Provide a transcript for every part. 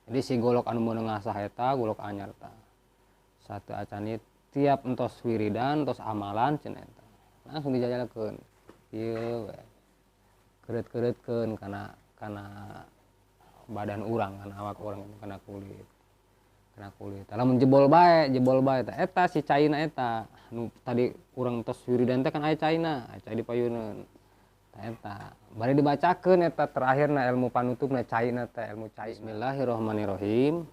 Jadi si golok anu meunang ngasah eta golok anyar ta. Satu acan tiap entos wiridan, entos amalan cenah eta. Langsung dijajalakeun. Ieu we. Keureut-keureutkeun kana kana badan urang, kana awak urang, kana kulit. Kana kulit. Lamun jebol bae eta eta si caina eta. Nu tadi urang tos wiridan teh kan aya caina, aya cai di payuneun. Eta bari dibacakeun eta terakhirna ilmu panutupna caina teh ilmu cai. Bismillahirrahmanirrahim.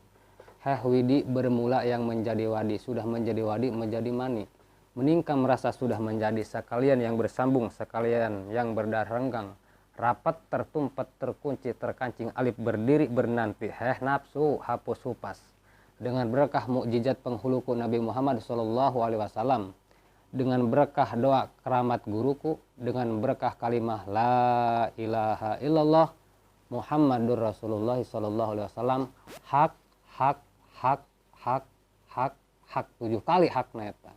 Heh widi bermula yang menjadi wadi, sudah menjadi wadi menjadi mani. Meningkam merasa sudah menjadi sekalian yang bersambung, sekalian yang berdarah renggang, rapat tertumpet terkunci terkancing alif berdiri bernanti. Heh nafsu hapus hupas. Dengan berkah mukjizat penghuluku Nabi Muhammad sallallahu alaihi wasallam, dengan berkah doa keramat guruku, dengan berkah kalimah la ilaha illallah Muhammadur Rasulullah sallallahu alaihi wasallam, hak hak hak hak hak hak 7 kali hakna eta.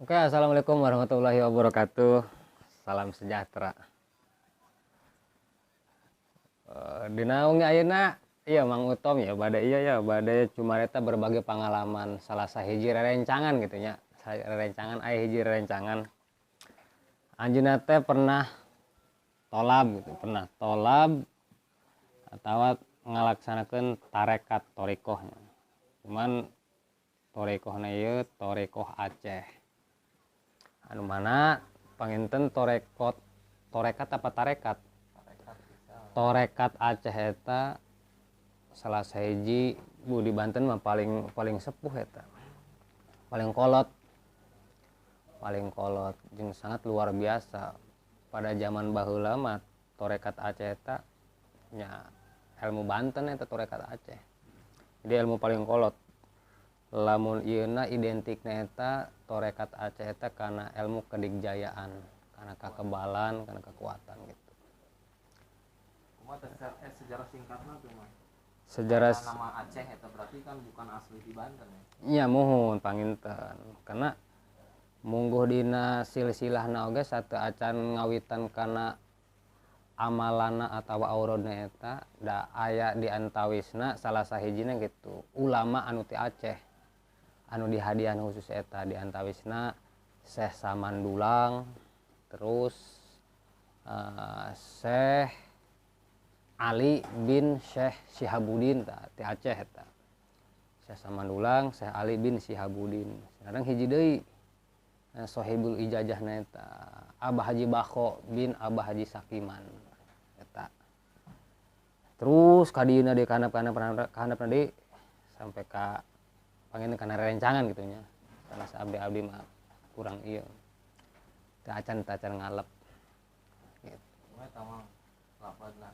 Oke, assalamualaikum warahmatullahi wabarakatuh. Salam sejahtera. Dina wengi ayeuna iya Mang Utom ya bade iya ya bade cumareta berbagai pengalaman salah sahiji rerencangan gitu nya. Rerencangan aya hiji rerencangan. Anjeunna teh pernah tolab gitu, pernah tolab atawa ngalaksanakeun tarekat thoriqohnya. Cuman thoriqohna ieu thoriqoh Aceh. Anu mana panginten torekot torekat apa tarekat? Torekat Aceh eta salah sahiji bu di Banten mah paling paling sepuh eta. Paling kolot. Paling kolot jeung sangat luar biasa. Pada zaman baheula mah torekat Aceh eta nya ilmu Banten eta torekat Aceh. Jadi ilmu paling kolot. Lamun ieuna identikna eta torekat Aceh eta kana ilmu kedigjayaan, kana kakebalan, kana kekuatan gitu. Kumaha sejarah singkatna tuh mah? Sejarah nama Aceh eta berarti kan bukan asli di Banten ya? Iya muhun panginten. Karena mungguh dina silsilahna oge satu acan ngawitan kana amalana atawa aurodna eta da aya di antawisna salah sahijina gitu ulama anu ti Aceh anu dihadiahan khusus eta di antawisna Syekh Samandulang, terus Syekh Ali bin Syekh Sihabudin ta ti Aceh eta. Syekh Samandulang, Syekh Ali bin Sihabudin. Sekarang hiji deui Sohibul Ijazahna eta Abah Haji Bako bin Abah Haji Sakiman eta. Terus ka dieuna deui kahandapna deui sampai ka panginten kana rerencangan gitu nya. Karena abdi-abdi mah kurang ieu. Teu acan ngalep. Gitu. Eta mah lapadna.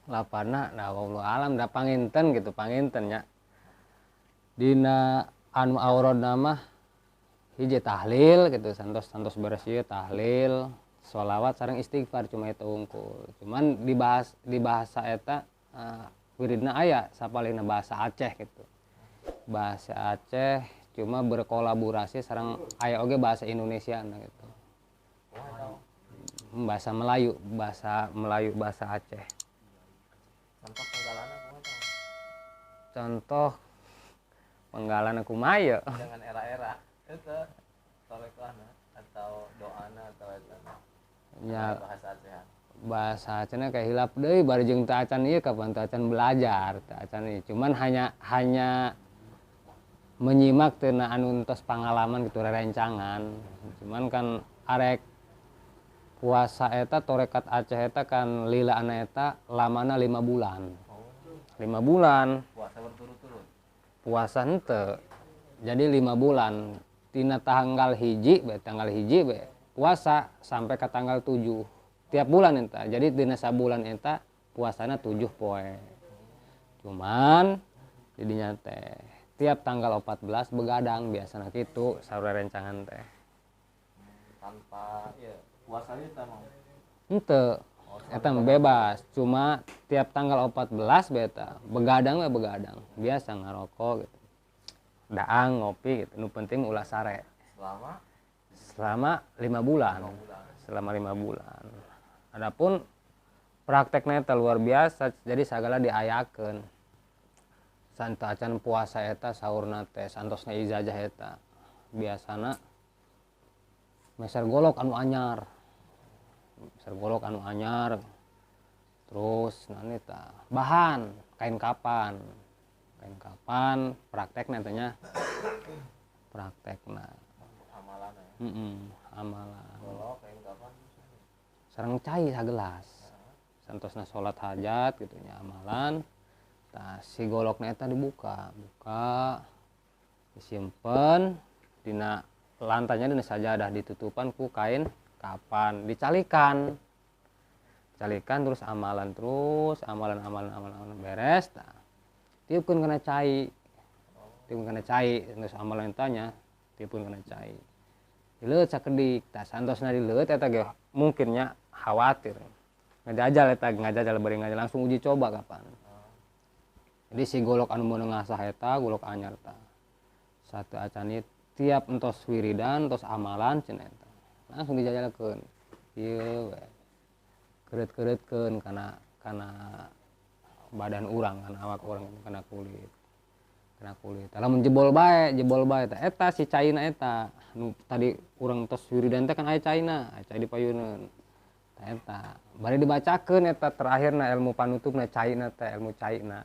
Lapadna da wallahu alam da panginten gitu, panginten nya. Dina anu aurodna mah hiji tahlil gitu, santos beres ieu tahlil, sholawat sareng istighfar cuma itu unggul. Cuman dibahas di bahasa eta wiridna aya sapalihna bahasa Aceh gitu. Bahasa Aceh cuma berkolaborasi sareng aya oge bahasa Indonesia nah gitu. Bahasa Melayu, bahasa Aceh. Contoh penggalana kumaha? Contoh penggalana kumaha ya? Dengan era-era itu torekohna atau doana atau eta. Ya, bahasa Aceh. Bahasa Acehna kayak hilap deui bari jeung teu acan ieu kapan teu acan belajar, teu acan ieu. Cuman hanya menyimak tina anu entos pangalaman gitu rerencangan. Cuman kan arek puasa eta torekat Aceh eta kan lilaana eta lamana 5 bulan. 5 bulan. Puasa berturut-turut. Puasa henteu. Jadi 5 bulan. Tina tanggal hiji be puasa sampai ke tanggal 7. Tiap bulan eta. Jadi dina sabulan eta puasana 7 poe. Cuman didinya teh tiap tanggal 14 begadang biasana kitu saur rencangan teh. Tanpa ya puasanya eta mah. Henteu. Eta mah bebas, cuma tiap tanggal 14 beta begadang we begadang. Biasa ngarokok gitu. Daang ngopi gitu, nu penting ulah sare. Selama 5 bulan. Selama 5 bulan. Adapun praktekna eta luar biasa, jadi sagala diayakeun. Santa acan puasa eta saurna teh santosna ijazah eta. Biasana meser golok anu anyar. Meser golok anu anyar. Terus naon eta? Bahan kain kapan. Kain kapan praktekna teh nya. Praktekna. Amalan ya. Amalan. Golok kain kapan sareng cai sagelas. Santosna salat hajat gitu nya amalan. Tah si golokna eta dibuka, buka disimpen dina lantainya dina sajadah ditutupan ku kain kapan, dicalikan. Calikan terus amalan terus, amalan amalan amalan, amalan beres tah. Tiupkeun kana cai. Tiupkeun kana cai terus amalan tanya, tiupkeun kana cai. Dileueut sakedik, tah santosna dileueut eta ge mungkinnya khawatir. Ngajajal eta ngajajal bari ngajajal langsung uji coba kapan. Jadi si golok anu meunang ngasah eta golok anyar tah. Satu acani tiap entos wiridan, entos amalan cenah eta. Langsung dijajalkeun. Ieu we. Keureut-keureutkeun kana badan urang, kana awak urang, kana kulit. Kana kulit. Lamun jebol bae tah eta si caina eta. Nu tadi urang tos wiridan teh kan aya caina, aya cai di payuneun. Tah eta. Bari dibacakeun eta terakhirna ilmu panutupna caina teh, ilmu caina.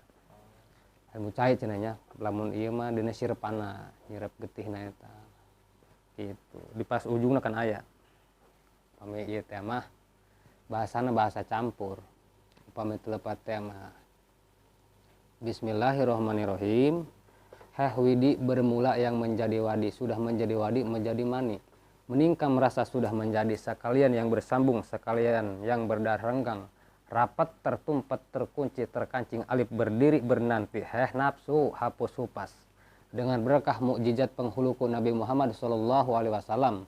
Ilmu cai cenah nya, lamun ieu mah dina sirepana, nyirep getihna eta. Gitu. Di pas ujungna kan aya. Pami ieu teh mah bahasana bahasa campur. Upami teu lepat teh mah Bismillahirrahmanirrahim. Heh widi bermula yang menjadi wadi, sudah menjadi wadi menjadi mani. Meningkam merasa sudah menjadi sekalian yang bersambung, sekalian yang berdarah renggang. Rapat tertumpet terkunci terkancing alif berdiri bernanti. Heh nafsu hapus hupas. Dengan berkah mukjizat penghuluku Nabi Muhammad shallallahu alaihi wasallam,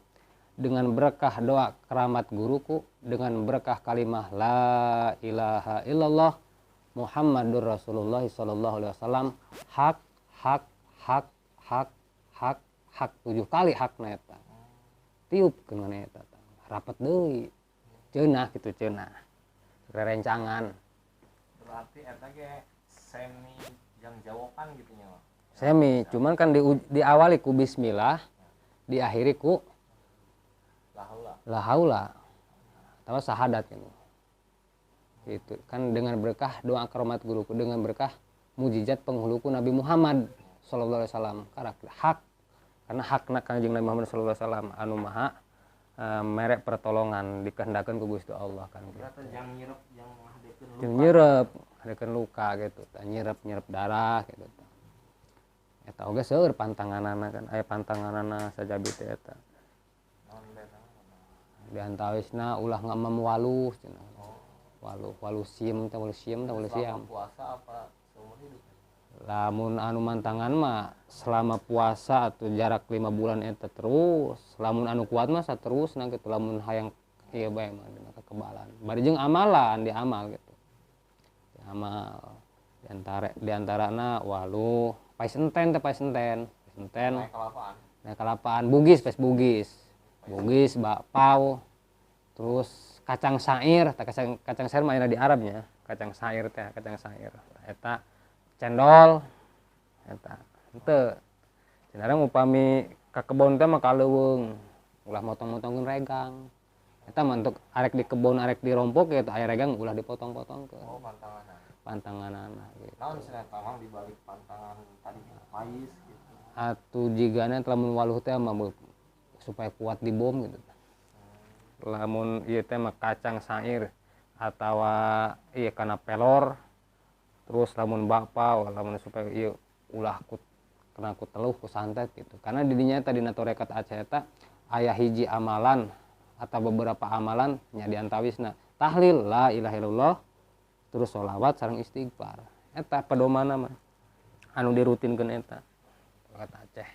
dengan berkah doa keramat guruku, dengan berkah kalimah la ilaha illallah Muhammadur Rasulullah shallallahu alaihi wasallam, hak hak hak hak hak hak 7 kali hakna eta. Tiup keun eta. Rapat deui. Ceunah kitu ceunah. Rerencangan. Berarti eta ge semi yang jawokan gitu nya. Semi, cuman kan diawali ku bismillah, diakhiri ku la haula. La haula. Atau syahadat gitu. Gitu. Kan dengan berkah doa keramat guruku, dengan berkah mujizat penghuluku Nabi Muhammad sallallahu alaihi wasallam. Karakter hak. Karena hakna Kangjeng Nabi Muhammad sallallahu alaihi wasallam anu maha merek pertolongan dikehendakeun ku Gusti Allah kan. Berarti jang nyirep jang ngahadekeun luka. Jang nyirep, ngahadekeun luka gitu. Nyirep-nyirep darah gitu. Eta oge seueur pantanganana kan, aya pantanganana sajabi teh eta. Di antawisna ulah ngamem waluh cenah. Waluh, waluh siem teh, waluh siem teh, waluh siam. Selama puasa apa seumur hidup? Lamun anu mantangan mah selama puasa atau jarak 5 bulan eta terus. Lamun anu kuat mah saterusna gitu, lamun hayang ieu bae mah dina kekebalan. Bari jeung amalan diamal gitu. Diamal. Di antarana waluh, pais enten teh, pais enten. Pais enten. Naik kelapaan. Naik kelapaan, bugis, pais bugis. Bugis, bakpao, terus kacang sair, tah kacang sair mah di Arabnya, kacang sair teh, kacang sair. Eta cendol eta henteu. Cenah upami ka kebon teh mah ka leuweung, ulah motong-motongkeun regang. Eta mah untuk arek di kebon arek dirompok gitu, aya regang ulah dipotong-potongkeun. Oh, pantanganna. Pantanganana gitu. Naon cenah eta mah di balik pantangan tadi pais gitu. Atuh jigana lamun waluh teh mah supaya kuat di bom gitu. Lamun ieu teh mah kacang sair atawa ieu kana pelor. Terus lamun bakpao, lamun supaya ieu ulah ku kena ku teluh ku santet gitu. Karena di dinya tadi na tarekat Aceh eta aya hiji amalan atau beberapa amalan nya di antawisna tahlil la ilaha illallah terus sholawat sareng istighfar. Eta pedomana mah anu dirutinkeun eta tarekat Aceh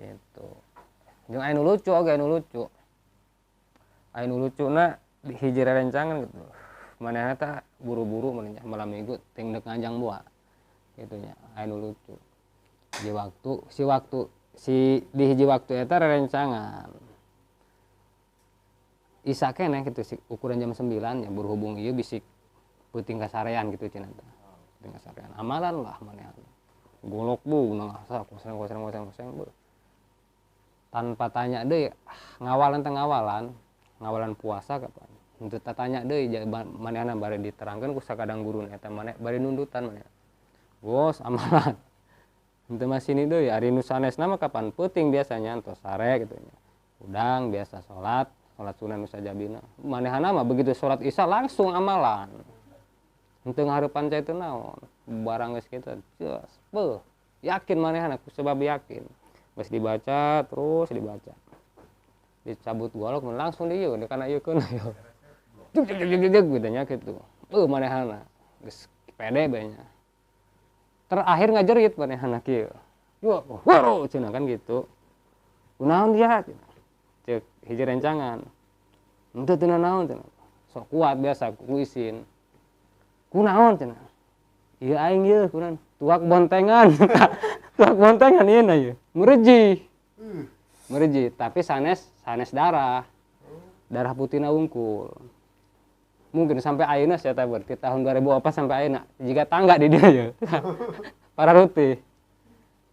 gitu. Jeung aya nu lucu oge, anu lucu. Aya nu lucuna hiji rerencangan gitu. Manehna teh buru-buru manehna malam minggu ting deuk nganjang buah gitu nya. Aya nu lucu. Di waktu si waktu si di hiji waktu eta rerencangan Isa keneh gitu si ukuran jam 9 ya, berhubung ieu bisik peuting kasarean gitu cenah teh. Peuting kasarean amalan lah manehna. Golok bu ngasah koseng koseng koseng koseng bu. Tanpa tanya deui, ngawalan teh ngawalan, ngawalan puasa kapan. Henteu tatanya deui manehna bari diterangkeun ku sakadang guruna eta maneh bari nundutan manehna. Bos amalan. Henteu masini deui ari nu sanesna mah kapan peuting biasanya entos sare gitu nya. Udang biasa salat, salat sunnah nu sajabina. Manehna mah begitu salat Isya langsung amalan. Henteu ngahareupan cai teu naon. Barang geus kitu geus beuh yakin manehna ku sebab yakin. Geus dibaca terus dibaca. Dicabut golok langsung di ieu kana ieu keun ieu. Jug jug jug jug gitu nya kitu. Beuh manehna geus pede bae nya. Terakhir ngajerit manehna kieu. Wah, waru cenah kan gitu. Kunaon dia cenah. Ceuk hiji rencangan. Henteu teu naon cenah. Sok kuat biasa ku isin. Kunaon cenah. Ieu aing ieu kunaon. Tuak bontengan. Tuak bontengan ieu na ieu. Mereji. Mereji, tapi sanes sanes darah. Darah putihna wungkul. Mungkin sampai ayeuna sia teh berarti tahun 2004 sampai ayeuna jiga tangga di dieu ye. Para rutih.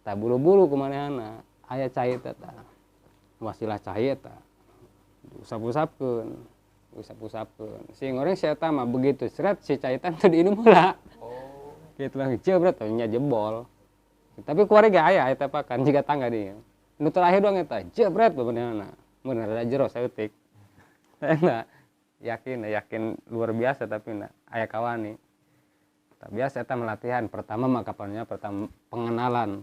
Tah buru-buru kumanehana aya cai teh tah. Wasilah cai eta. Usap-usapkeun, usap-usapkeun. Si ngoreng si eta mah begitu seret si cai teh teu diinum heula. Oh. Kitu lah jebret nya jebol. Tapi kuari ge aya eta pakan jiga tangga di dieu. Nu terakhir doang eta jebret bebenehna. Mun rada jero saeutik. Eta yakin, yakin luar biasa tapi na aya kawani. Tak biasa eta melatihan pertama mah kapannya pertama pengenalan.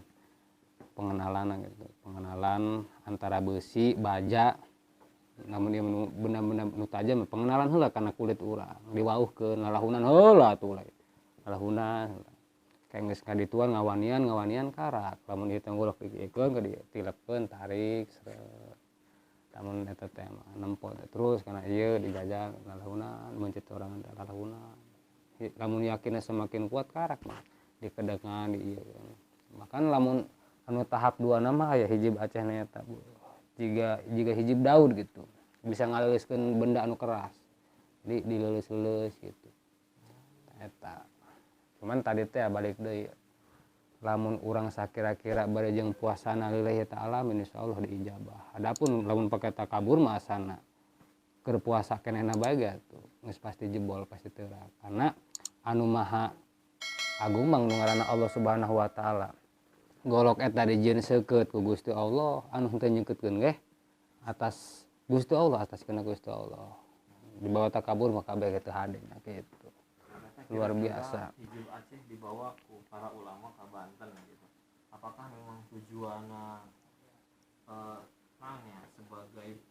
Pengenalan gitu, pengenalan antara besi, baja. Namun ieu nu benda-benda nu tajam pengenalan heula kana kulit urang, diwauhkeun lalahunan heula atuh lah. Lalahunan heula. Kayak geus kadituan ngawanian ngawanian karak. Lamun ieu teh golok diikeun ka dieu tilepkeun tarik seret. Lamun eta teh mah nempo teh terus kana ieu dijajal lalahunan meuncit sorangan teh lalahunan. Lamun yakinna semakin kuat karak mah dikedengan di ieu. Bahkan lamun anu tahap 2 mah aya hijib Aceh na eta jiga jiga hijib Daud gitu. Bisa ngaleuleuskeun benda anu keras. Di dileuleus-leuleus gitu. Eta. Cuman tadi teh balik deui lamun urang sakira-kira bari jeung puasana lillahi ta'ala insyaallah diijabah. Adapun lamun pake takabur mah asana keur puasa kenehna bae ge atuh geus pasti jebol pasti teurak. Karena anu maha agung mah nu ngaranna Allah Subhanahu wa taala. Golok eta dijieun seukeut ku Gusti Allah anu henteu nyeukeutkeun ge atas Gusti Allah, atas kena Gusti Allah. Dibawa takabur mah kabeh ge teu hade nya kitu. Luar biasa. Hijib Aceh dibawa ku para ulama ke Banten gitu. Apakah memang tujuannya nanya sebagai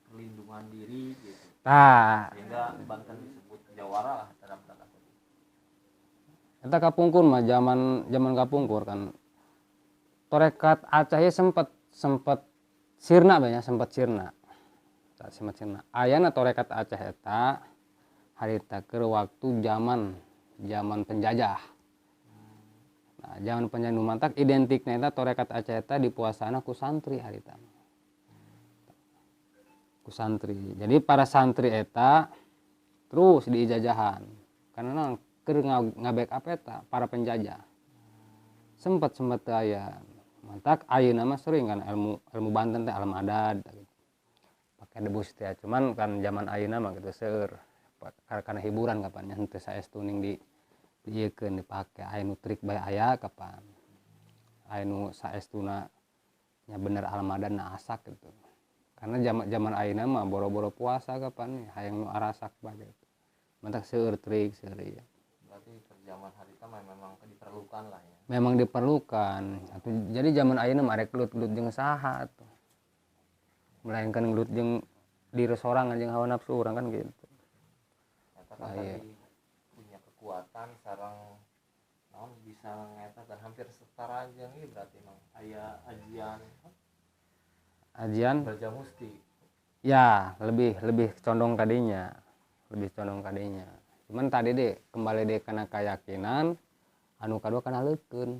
perlindungan diri gitu? Tah. Sehingga Banten disebut jawara lah dalam tanda kutip. Eta kapungkur mah zaman zaman kapungkur kan. Torekat Aceh sempat sempat sirna banyak sempat sirna. Tak sempat sirna. Ayana torekat Aceh eta harita keur waktu zaman zaman penjajah. Nah, zaman penjajah nu mantak identikna eta torekat Aceh eta dipuasana ku santri harita. Ku santri. Jadi para santri eta terus diijajahan. Karena naon keur nga-backup eta para penjajah. Sempat sempat teu aya. Mantak ayeuna mah sering kan ilmu ilmu Banten teh alam adat gitu. Pake debus teh cuman kan zaman ayeuna mah gitu seueur karena hiburan kapan nya henteu saestu ning di diieukeun dipake aya nu trik bae aya kapan. Aya nu saestuna nya bener alamadan na asak gitu. Karena zaman zaman ayeuna mah boro-boro puasa kapan hayang nu arasak bae gitu. Mantak seueur trik seueur ieu. Berarti keur zaman harita mah memang diperlukan lah ya. Memang diperlukan. Atuh jadi zaman ayeuna mah arek gelut-gelut jeung saha atuh. Melainkan gelut jeung diri sorangan jeung hawa nafsu urang kan gitu. Eta kan Bahaya. tadi punya kekuatan sareng naon bisa ngeta dan hampir setara jeung ieu berarti mang aya ajian Ajian Brajamusti. Ya, lebih lebih condong kadinya. Lebih condong kadinya. Cuman tadi deh kembali deh karena keyakinan anu kadua kana leukeun.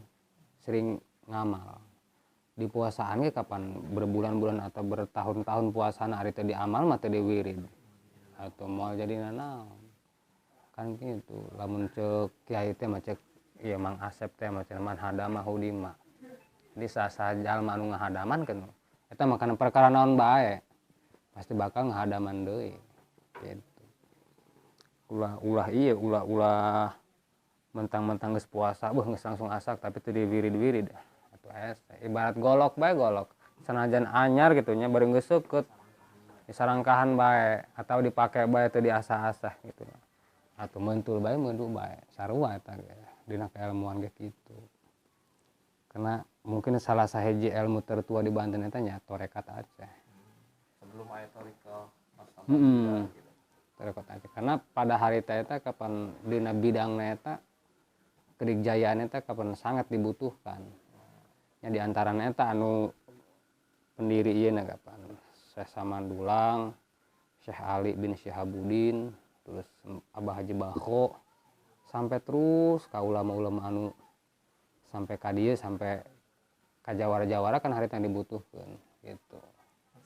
Sering Ngamal. Di puasaan ge kapan berbulan-bulan atau bertahun-tahun puasana ari teu diamal mah teu diwirid. Atau moal jadi nanaon. Kan gitu. Lamun ceuk kiai teh mah cek ieu Mang Asep teh mah cenah man hadama hudima. Jadi saha jalma anu ngahadaman kan eta mah kana perkara naon bae pasti bakal ngahadaman deui gitu. Ulah ieu ulah mentang-mentang geus puasa beuh geus langsung asak tapi teu diwirid-wirid. Atuh hese ibarat golok bae golok sanajan anyar gitu nya bari geus seukeut disarangkahan bae atau dipake bae teu diasah-asah gitu. Atuh mentul bae meundu bae sarua eta ge dina keilmuan ge kitu. Karena mungkin salah sahiji ilmu tertua di Banten eta nya Tarekat Aceh. Sebelum aya tarekat gitu. Tarekat Aceh. Karena pada hari eta kapan dina bidangna eta kedikjayaan eta kapan sangat dibutuhkan. Nya di antarana eta anu pendiri ieu na kapan Syekh Samandulang, Syekh Ali bin Syihabuddin, terus Abah Haji Bakho, sampai terus ka ulama-ulama anu sampai ka dieu sampai ka jawara-jawara kan harita yang dibutuhkeun gitu.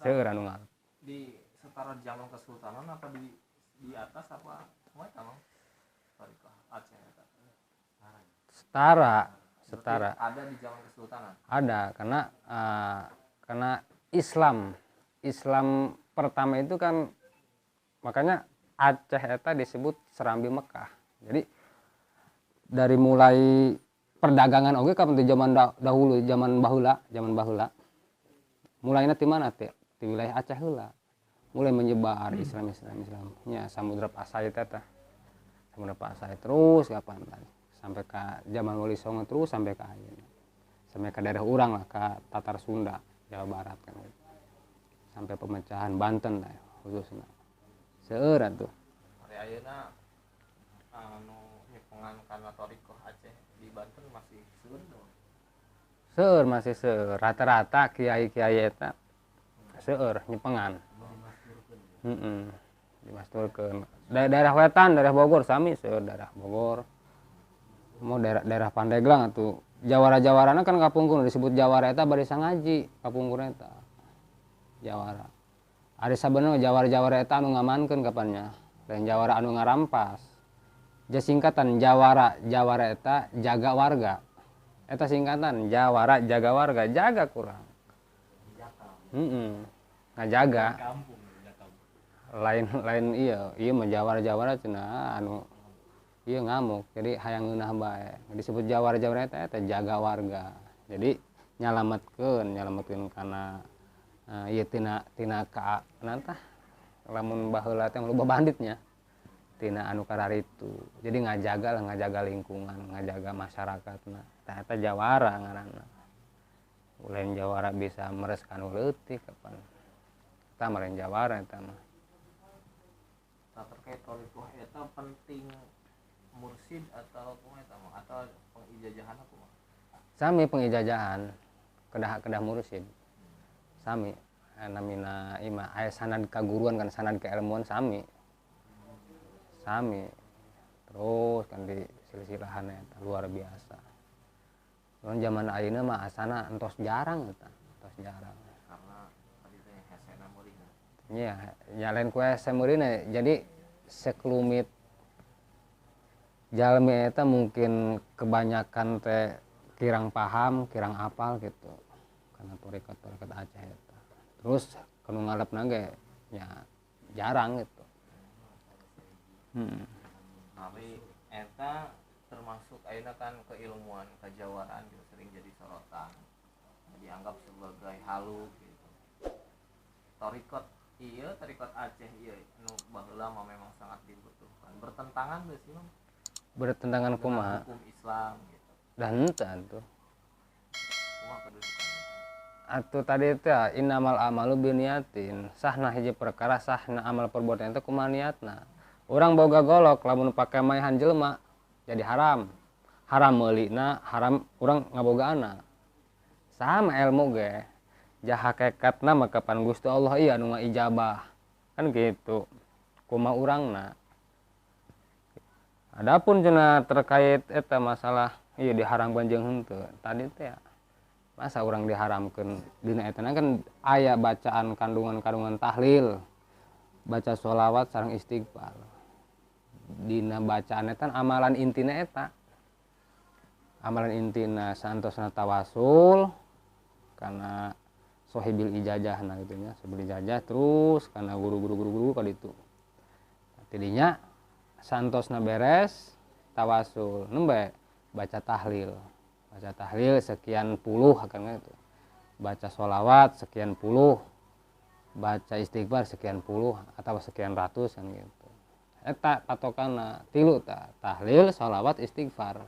Seueur anu ngalap. Di setara zaman kesultanan apa di atas apa kumaha eta Mang? Tarekat Aceh eta. Setara. Ada di zaman kesultanan. Ada karena Islam pertama itu kan makanya Aceh eta disebut Serambi Mekah. Jadi dari mulai perdagangan oge kapan di zaman dahulu, zaman baheula. Mulainya di mana teh? Di wilayah Aceh heula. Mulai menyebar Islam. Nya Samudra Pasai teh tah. Samudra Pasai terus kapan tadi sampai ke zaman Wali Songo terus sampai ke ayeuna. Sampai ke daerah urang lah, ke Tatar Sunda, Jawa Barat kan gitu. Sampai pemecahan Banten lah khususnya. Seueur atuh. Ari ayeuna anu nyepengan kana Thariqah Aceh di Banten masih seueur dong. Seueur masih seueur. Rata-rata kiai-kiai eta seueur nyepengan. Heeh. Dimasturkeun. Daerah wetan, daerah Bogor sami seueur daerah Bogor. Mau daerah Pandeglang atuh jawara-jawarana kan kapungkur disebut jawara eta bari sangaji kapungkur eta. Jawara. Ari sabenerna jawara-jawara eta anu ngamankeun kapannya. Lain jawara anu ngarampas. Ja singkatan jawara, jawara eta jaga warga. Eta singkatan jawara jaga warga, jaga kurang. Heeh. Ngajaga. Lain iya, ieu mah jawara-jawara cenah anu ieu ngamuk. Jadi hayang ngeunah bae. Disebut jawara-jawara eta jaga warga. Jadi nyalametkeun kana ieu tina ka nantah lamun baheula teh loba banditnya. Tina anu kararitu. Jadi ngajaga lah, ngajaga lingkungan, ngajaga masyarakatna. Tah eta jawara ngaranna. Lain jawara bisa meres kanu leutik kapan. Eta mah lain jawara eta mah. Tah terkait thariqah eta penting mursid atau kumaha eta mah atau pengijajahan kumaha? Sami pengijajahan kedah mursid. Sami namina imah aya sanad kaguruan kan sanad keilmuan sami. Sami terus kan di silsilahan eta luar biasa. Cuman zaman ayeuna mah asana entos jarang eta, entos jarang. Karena tadi teh hesena meurina. Nya, nya lain ku hese meurina jadi sekelumit jalmi eta mungkin kebanyakan teh kirang paham, kirang apal gitu. Karena tarekat-tarekat Aceh eta. Terus kanu ngalepna ge nya jarang gitu. Tapi eta termasuk ayeuna kan keilmuan kejawaraan gitu sering jadi sorotan, dianggap sebagai halu gitu. Thariqat ieu, thariqat Aceh ieu nu baheula mah memang sangat dibutuhkan. Bertentangan geus sih, Mang? Bertentangan kumaha? Hukum Islam gitu. Da henteu atuh. Kumaha kedudukannya? Atuh tadi teh innamal a'malu binniyatin. Sahna hiji perkara sahna amal perbuatan itu kumaha niatna. Urang boga golok lamun pake maehan jelema jadi haram. Haram meulina, haram urang ngabogaana. Sama ilmu ge. Ja hakikatna mah kapan Gusti Allah ieu anu ngaijabah. Kan gitu. Kumaha urangna. Adapun cenah terkait eta masalah ieu diharamkeun jeung henteu. Tadi teh Masa urang diharamkeun dina eta kan aya bacaan kandungan-kandungan tahlil, baca sholawat sareng istighfar. Dina bacaan eta amalan intina eta. Amalan intina santosna tawasul karena sohibil ijazah nah gitu nya, sohibil ijazah terus karena guru-guru ka ditu. Tidinya santosna beres tawasul, nembe baca tahlil. Baca tahlil sekian puluh akan gitu. Baca sholawat sekian puluh, baca istighfar sekian puluh atau sekian ratus kan gitu. Eta patokanna tilu ta, tahlil, sholawat, istighfar.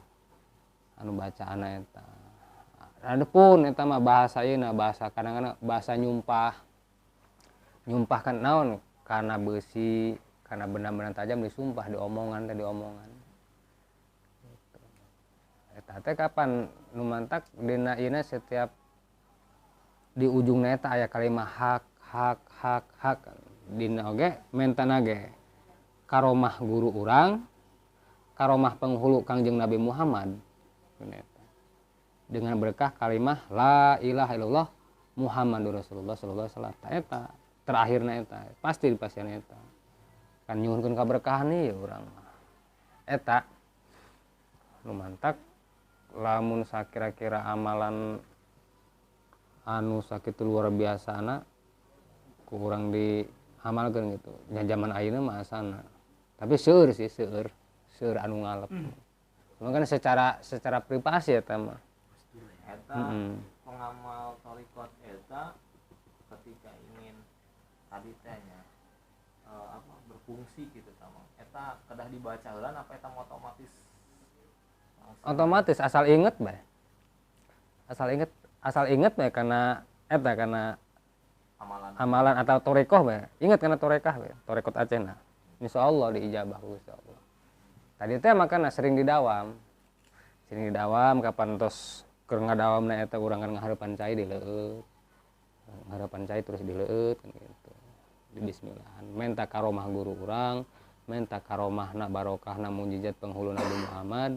Anu bacaanna eta. Adapun eta mah bahasa ayeuna, bahasa kadang-kadang bahasa nyumpah. Nyumpah kan naon? Karena besi, karena benda-benda tajam disumpah, diomongan teh diomongan. Eta teh kapan nu mantak dina ieuna setiap di ujungna eta aya kalimah hak hak hak hak dina oge mentana ge karomah guru urang, karomah penghulu Kangjeng Nabi Muhammad eta. Dengan berkah kalimah la ilaha illallah Muhammadur Rasulullah sallallahu alaihi wasallam. Eta terakhirna eta pasti dipasian eta. Kan nyuhunkeun kaberkahan ieu urang mah. Eta nu mantak lamun sakira-kira amalan anu sakitu luar biasana ku urang diamalkeun gitu. Nya zaman ayeuna mah asana. Tapi seueur sih, seueur anu ngalep. Cuma kan secara privasi eta mah. Eta pengamal thariqat eta ketika ingin tadi teh nya apa berfungsi gitu sama. Eta kedah dibaca heula apa eta otomatis? Otomatis asal inget bae. Asal inget bae karena eta karena amalan atau torekoh bae. Inget karena torekah bae, torekot Aceh nah. Insyaallah diijabah ku Gusti Allah. Tadi teh makana sering didawam. Sering didawam kapan tos keur ngadawamna eta urang kan ngahareupan cai dileueut. Ngahareupan cai terus dileueut kan gitu. Di bismillahan. Menta karomah guru urang, menta karomahna barokahna mujizat penghulu Nabi Muhammad.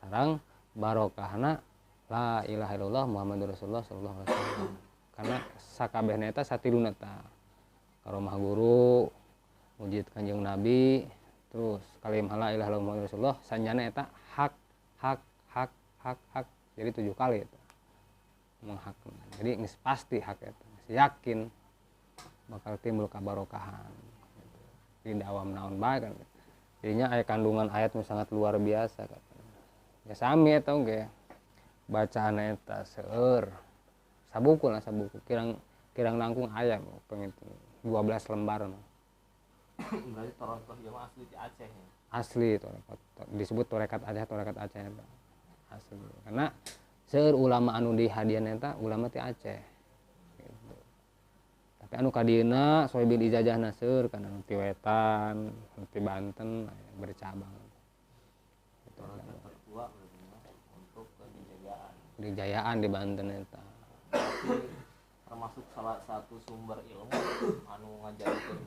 Sarang barokahna la ilaha illallah Muhammadur Rasulullah sallallahu alaihi wasallam. Karena sakabehna eta satiluna ta. Karomah guru, mujizat Kanjeng Nabi, terus kalimah la ilaha illallah Muhammadur Rasulullah sanjana eta hak hak hak hak hak. Jadi 7 kali eta. Menghak. Jadi geus pasti hak eta. Geus yakin bakal timbul kabarokahan. Gitu. Di dawam naon bae kan. Jadinya aya kandungan ayat nu sangat luar biasa kan. Ya sami eta oge. Bacaan eta seueur. Sabuku lah sabuku. Kirang langkung aya pengen 12 lembar mah. Berarti torekat ieu mah asli di Aceh ya. Asli torekat. Disebut torekat Aceh, torekat Aceh eta. Asli. Karena seueur ulama anu di hadian eta ulama ti Aceh. Gitu. Tapi anu kadieuna sohibil ijazahna seueur kan anu ti Wetan, anu ti Banten bercabang. Gitu. Tertua untuk kejayaan. Kejayaan di Banten eta. Termasuk salah satu sumber ilmu anu ngajarikeun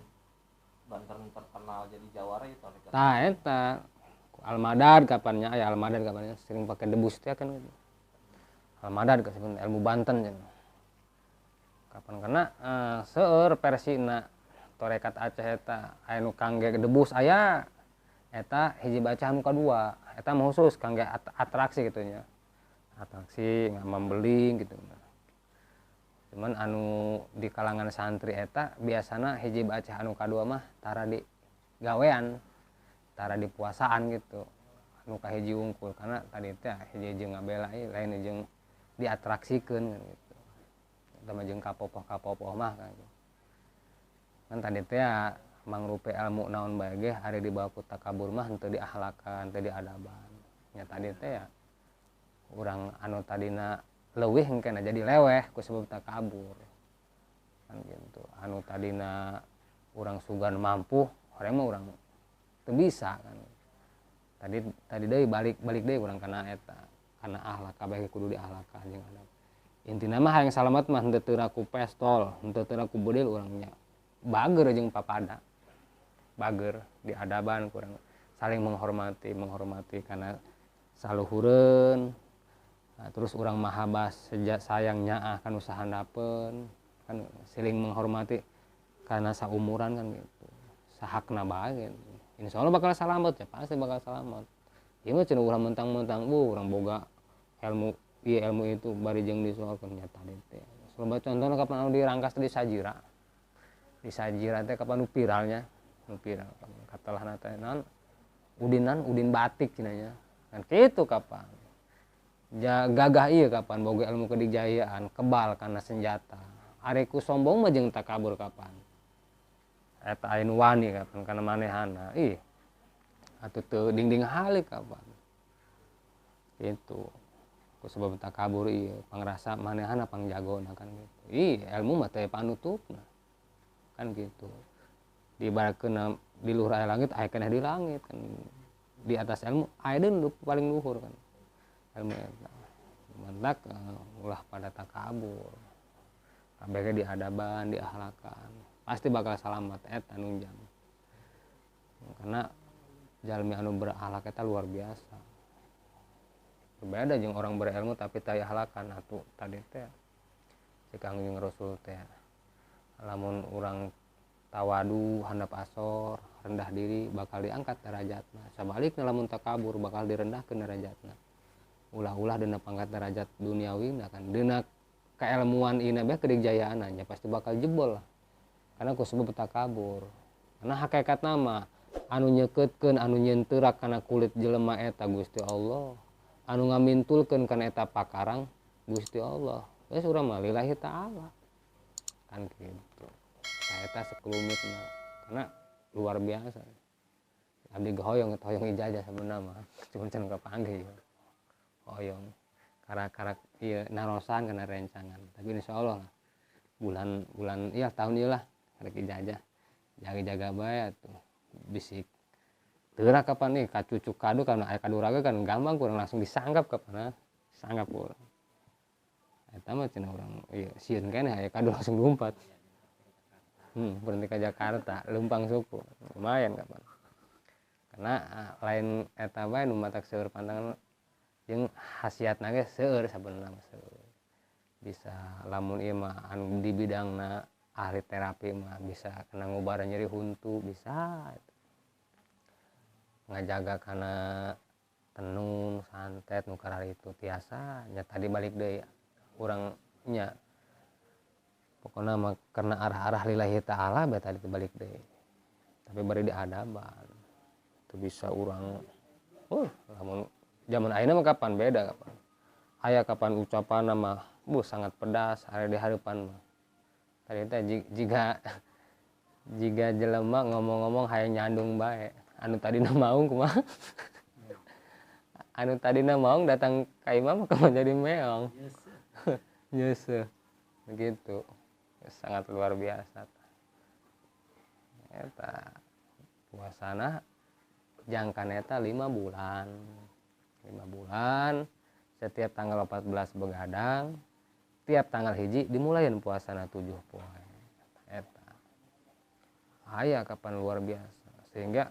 Banten terkenal jadi jawara itu tarekat. Tah eta Almadad kapannya aya Almadad kapannya sering pakai debus teh kan gitu. Almadad kasebut ilmu Banten cenah. Kapan karena seueur versina tarekat Aceh eta aya nu kangge debus aya eta hiji bacaan nu kadua eta mah khusus kangge atraksi gitu nya. Atraksi ngamambeling gitu. Cuman anu di kalangan santri eta biasana hiji bacaan anu kadua mah tara di gawean, tara di puasaan gitu. Anu kahiji wungkul karena tadi teh hiji jeung ngabela lain jeung diatraksikeun kan gitu. Eta mah jeung kapopoh-kapopoh mah kan gitu. Kan tadi teh mangrupe ilmu naon bae ge ari dibawa ku takabur mah henteu diahlakan, henteu diadaban. Nya tadi teh ya urang anu tadina leuwih engkena jadi leweh ku sebab takabur. Kan gitu. Anu tadina urang sugan mampu, urang mah urang teu bisa kan. Tadi deui balik deui urang kana eta, kana akhlak kabeh kudu diahlakan jeung adab. Intina mah hayang salamet mah henteu teu ku pestol, henteu teu ku bedil urang nya. Bager jeung papada. Bager diadaban kurang saling menghormati, menghormati kana saluhureun, Nah, terus urang mahabbah sejak sayang nyaah kan usaha handapeun kan, saling menghormati karena saumuran kan gitu, sahakna bae gitu. Insya Allah bakal salamet ya, pasti bakal salamet. Ieu mah cenah urang mentang-mentang bu urang boga ilmu ieu ilmu itu bari jeung disoalkeun nya tadi teh. Loba contohna kapan anu dirangkas di Sajira. Di Sajira teh kapan nu viralnya, nu viral katelahna teh naon udinan udin batik cenah nya. Kan kitu kapan. Ja gagah ieu kapan boga ilmu kedijayaan, kebal kana senjata. Ari ku sombong mah jeung takabur kapan. Eta aya nu wani kapan kana manehana. Ih. Atuh teu dingding halik kapan. Gitu. Ku sebab takabur ieu pangrasa manehana pangjagona kan gitu. Ih, ilmu mah teh panutupna. Kan gitu. Diibaratkeun di luhur aya langit, aya keneh di langit kan. Di atas ilmu aya deui nu paling luhur kan. Ilmu eta. Mantak ulah pada takabur. Kabeh ge diadaban, diahlakan. Pasti bakal salamat eta nunjang. Karena jalmi anu berakhlak eta luar biasa. Berbeda jeung orang berilmu tapi teu ahlakan atuh tadi teh. Cek Kangjeng Rasul teh. Lamun urang tawadu handap asor, rendah diri bakal diangkat derajatna. Sabalikna lamun takabur bakal direndahkeun derajatna. Ulah-ulah dina pangkat derajat duniawi na kan dina keilmuan ieu bae kedijayaan nya pasti bakal jebol lah. Karena ku sebab takabur. Karena hakikat nama anu nyekeutkeun anu nyenterak kana kulit jelema eta Gusti Allah. Anu ngamintulkeun kana eta pakarang Gusti Allah. Geus urang mah lillahi ta'ala. Kan kitu. Eta sekulumitna karena luar biasa. Abdi ge hoyong hoyong ijazah sebenarnya mah, cuman can kapanggih. Hoyong karak-karak ieu narosan kana rencangan. Tapi insyaallah lah bulan-bulan iya tahun ieu lah rek ijazah. Jaga-jaga bae atuh. Bisik teu kapan nih kacucuk kadu kana aya kaduraga kan gampang kurang langsung disanggap kapan sanggap urang. Eta mah cenah urang ieu sieun keneh aya kadu langsung lumpat. Berhenti ke Jakarta, lempang suku. Lumayan kapan. Karena lain eta bae nu matak seueur pantangan jeung khasiatna ge seueur sabenerna mah seueur. Bisa lamun ieu mah anu di bidangna ahli terapi mah bisa kena ngubaran nyeri huntu bisa. Ngajaga kana tenun, santet nu kararitu tiasa nya tadi balik deui urang nya. Pokona mah karena arah-arah lillahi ta'ala bae tadi balik deui. Tapi bari diadaban. Teu bisa urang lamun zaman ayeuna mah kapan beda kapan. Aya kapan ucapanna mah sangat pedas aya di hareupan mah. Tadi teh jiga jelema ngomong-ngomong hayang nyandung bae. Anu tadina maung kumaha? Anu tadina maung datang ka imah mah kumaha jadi meong. Nyeuseut. Begitu. Sangat luar biasa. Eta puasana jangkana eta 5 bulan. 5 bulan setiap tanggal 14 begadang, tiap tanggal hiji dimulain puasana 7 poe. Eta. Aya kapan luar biasa sehingga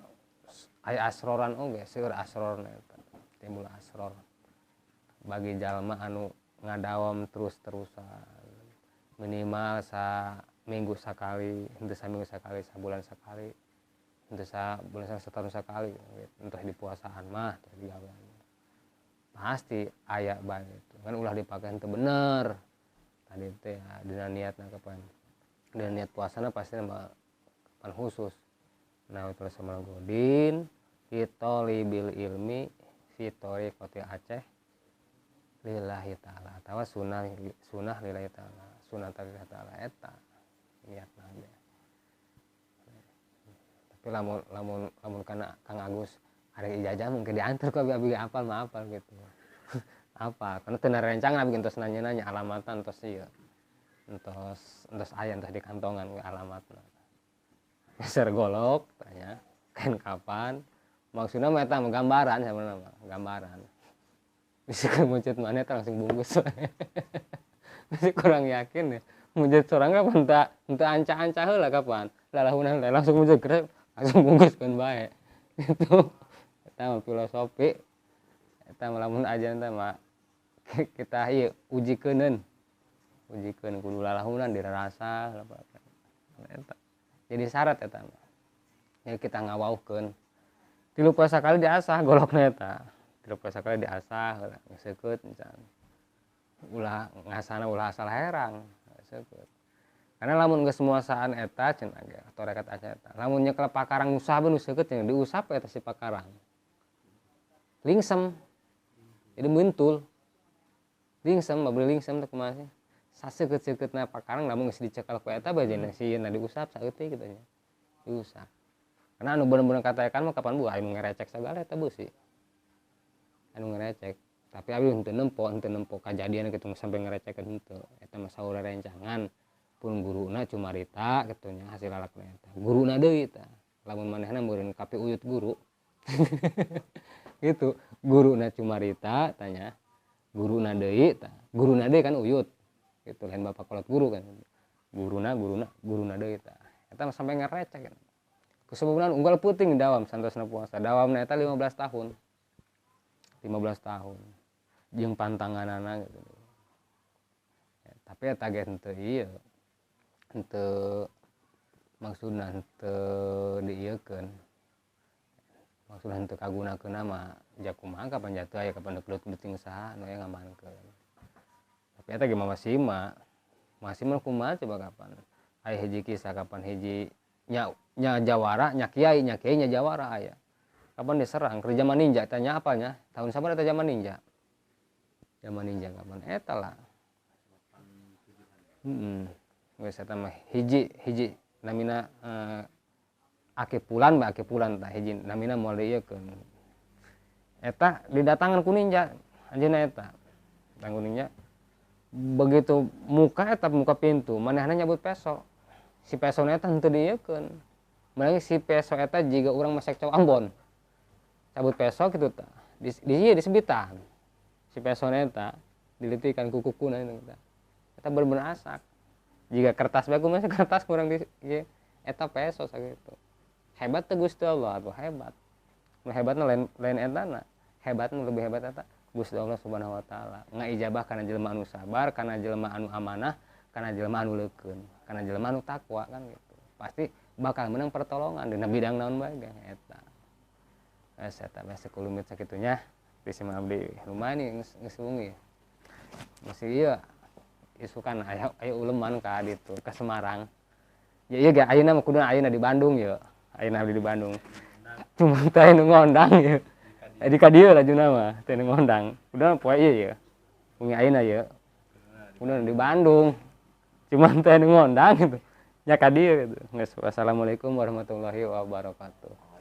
aya asroran oge, seueur asrorna eta. Timbul asror. Bagi jalma anu ngadawam terus-terusan. Minimal saminggu sakali, henteu saminggu sakali, sabulan sakali, henteu sabulan setahun sakali, entah di puasaan mah teh digawean. Pasti aya bae itu. Kan ulah dipake henteu bener. Tadi teh dina niatna kapan. Dina niat puasana pasti mah kapan khusus. Nah, itu sama godin fitolibil ilmi fitori koti Aceh lillahi ta'ala atawa sunah lillahi ta'ala sunah lillahi ta'ala eta niatna ge. Tapi lamun kana Kang Agus arek ijazah mungkin diantar ku abi apal mah apal gitu. Apa? Karena teu rencangan abi entos nanya-nanya alamatan entos ieu. Entos aya entos di kantongan ge alamatna. Geser golok tanya kan kapan? Maksudna mah eta mah gambaran sabenerna mah, gambaran. Bisa muncul mana eta langsung bungkus. Masih kurang yakin ya. Muncul sorang kapan tak teu anca-anca heula kapan. Lalahunan langsung muncul grep langsung bungkuskeun bae. Itu eta mah filosofi. Eta mah lamun ajan teh mah Kita ieu ujikeun ujikeun kudu lalahunan dirasa eta. Jadi syarat eta mah. Ya kita ngawauhkeun. 3 poe sakali diasah golokna eta. 3 poe sakali diasah heula seukeut encan. Ulah ngasana ulah asal herang seukeut. Karena lamun geus muasaan eta cenah ge tarekat aca eta. Lamun nyekel pakarang usah nu seukeut cenah diusap eta si pakarang. Lingsem. Jadi mentul. Lingsem beli lingsem teh kumaha sih? Saseukeut-seukeutna pakarang lamun geus dicekel ku eta bae cenah sieun diusap saeutik kitu nya. Diusap. Karena anu bener-bener katakan mah kapan bu anu ngerecek sagala eta beusi. Anu ngerecek. Tapi abi henteu nempo kajadian kitu sampai ngerecekeun henteu. Eta mah saur rencangan pun guruna cumarita kitu nya hasil lalakna eta. Guruna deui tah. Lamun manehna meureun kapi uyut guru. Gitu. Guruna cumarita tanya. Guruna deui tah. Guruna deui kan uyut. Gitu lain bapak kolot guru kan. Guruna guruna deui tah. Eta mah sampai ngerecek kan. Kesebulan unggal puting dawam santosna puasa. Dawamna eta 15 tahun. 15 tahun. Jeung pantanganana gitu. Ya, tapi eta ge henteu ieu. Henteu maksudna henteu diieukeun. Maksudna henteu kagunakeun mah ja kumaha kapan jatuh aya kapan deuk leutik saha nu aya ngamankeun. Tapi eta ge masih mah masih mah kumaha coba kapan. Aya hiji kisah kapan hiji nya nya jawara nya kiai nya jawara aya. Kapan diserang keur zaman ninja tanya apalnya tahun sabar eta zaman ninja. Zaman ninja kapan eta lah. Heeh. Geus eta mah hiji hiji namina Aki Pulan ba Aki Pulan tah hiji namina moal diieukeun. Eta didatangan ku ninja anjeunna eta. Datang ku ninja. Begitu muka eta muka pintu manehna nyabut peso. Si pesona eta henteu diieukeun. Malah si peso eta jiga urang masek cau Ambon. Cabut peso kitu tah. Di ieu disebitan. Si pesona eta dilitikan ku kukuna eta. Eta bener-bener asak. Jiga kertas bae kumaha kertas kurang di ieu eta peso sakitu. Hebat teh Gusti Allah atuh hebat. Nu hebatna lain etana. Hebatna lebih hebat eta Gusti Allah Subhanahu wa taala. Ngaijabah kana jelema anu sabar, kana jelema anu amanah, kana jelema anu leukeun, kana jelema anu takwa kan gitu. Pasti bakal menang pertolongan dina bidang naon bae ge eta. Geus eta bae sakulumit sakitunya. Di sima abdi lumayan nih geus wengi. Masih ieu isukan aya uleman ka ditu ka Semarang. Ya ieu ge ayeuna mah kuduna ayeuna di Bandung ye. Ayeuna abdi di Bandung. Cuma teh nu ngondang ye. Di ka dieu lajuna mah teh nu ngondang. Kuduna poe ieu ye. Wengi ayeuna ye. Kuduna di Bandung. Cuma teh nu ngondang gitu. Nya ka dieu gitu. Geus wassalamualaikum warahmatullahi wabarakatuh.